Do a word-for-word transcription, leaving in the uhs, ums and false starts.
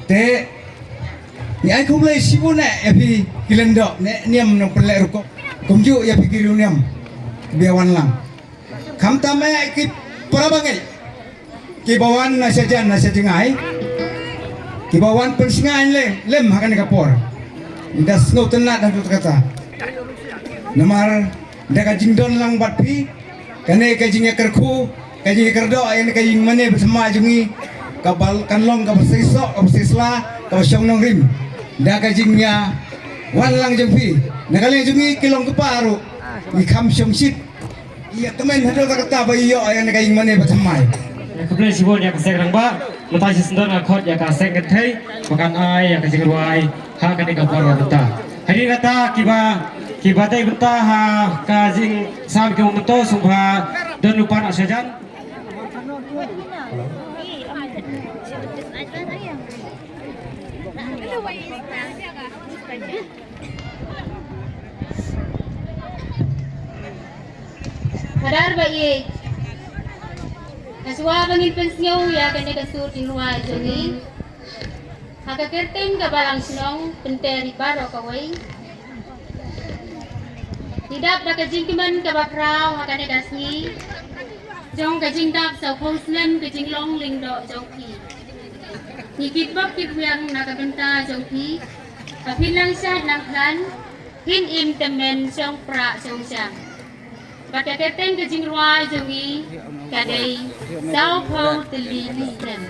Te ngi ai khublei shibun eh ïa phi ki lyngdoh ne niam nongpynleh rukom. Kumjuh ïa phi ki riewniam ba ïa wan lang. Khamtam eh ki para bangeit kiba wan na shajan na shajngai, kiba wan pynsngew lem, lem ha kane ka por. Ngi da sngewtynnat haduh katta. Namar da ka jingdon lang bad phi, kane ka jingïakyrkhu, ka jingïakyrdoh ïa kane ka ïing mane ba thymmai jong ngi, kaba kan long kaba seisoh, kaba seisla, kaba shong nongrim. Da ka jingïawan lang jong phi, na ka liang jong ngi ki long kpa ruh, ngi kham shongshit ïa kmen haduh katta ba ïoh ïa kane ka ïing mane ba thymmai. Ïa khublei shibun ïa ka seng rangbah. Mynta shi syndon nga khot ïa ka seng kynthei ba kan ai ïa ka jingrwai ha kane ka por mynta. Hadien kata kiba, kiba dei bynta ha ka jingsam kiba mynta sngewbha don lypa na shajan. Khadar ba ïeit. Hashwa ba ngin pynsngew ïa kane ka sur jingrwai jong ngi, ha ka kyrteng ka balang shnong, pynter ïa baroh kawei. Ngi dap da ka jingkmen kaba khraw ha kane ka sngi jong ka jingdap sawphew snem ka jinglong lyngdoh jong phi. Ngi kitbok kitwiang na ka bynta jong phi, ba phin nang shad nang khlaiñ, phin im tymmen shong prah shong shang. Bad ka kyrteng ka jingrwai jong ngi ka dei sawphew tylli snem.